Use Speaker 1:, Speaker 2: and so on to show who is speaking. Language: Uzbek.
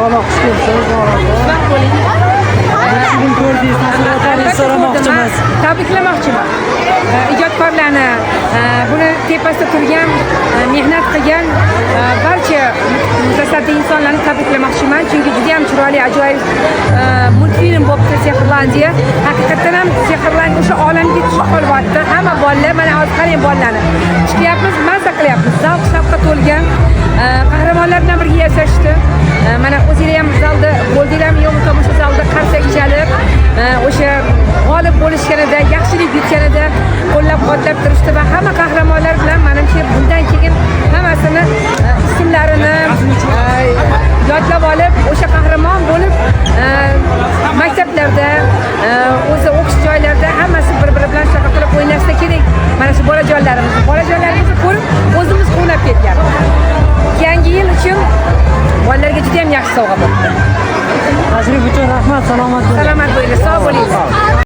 Speaker 1: Avvalo xush kelibsiz.
Speaker 2: Xushvaqt bo'ling.
Speaker 1: Bugun ko'rdingiz, taassurotlaringizni so'ramoqchimiz.
Speaker 2: Man tabriklamoqchiman. Ijodkorlarni, buni tepasida turgan, mehnat qilgan barcha mutasaddi insonlarni tabriklamoqchiman. Chunki juda ham chiroyli, ajoyib multfilm bo'libdi Sehrlandiya. Haqiqatdan ham Sehrlandiya o'sha olamga tushib qolyapti. Hamma bolalar, mana hozir qarang bolalarni. Chiqyapmiz, mazza qilyapmiz. Zavq shavqqa to'lgan qahramonlar bilan birga yashashdi. Mana o'zinglar ham zalda bo'ldinglarmi yo'qmi, tomosha zalida qarsak chalib, o'sha g'olib bo'lishganida, yaxshilik yutganida qo'llab quvvatlab turishdi va hamma qahramonlar bilan, manimcha, bundan keyin hammasini ismlarini yodlab olib, o'sha qahramon bo'lib, maktablarda, o'zi o'qish joylarida hammasi bir biri bilan shunaqa qilib o'ynashsa kerak. Mana shu bolajonlarimizni ko'rib o'zimiz quvnab ketyapmiz. Yangi yil uchun bolalarga juda ham yaxshi sovg'a bo'ldi.
Speaker 1: Tashrif uchun rahmat, salomat bo'ling.
Speaker 2: Salomat bo'linglar, sog' bo'linglar.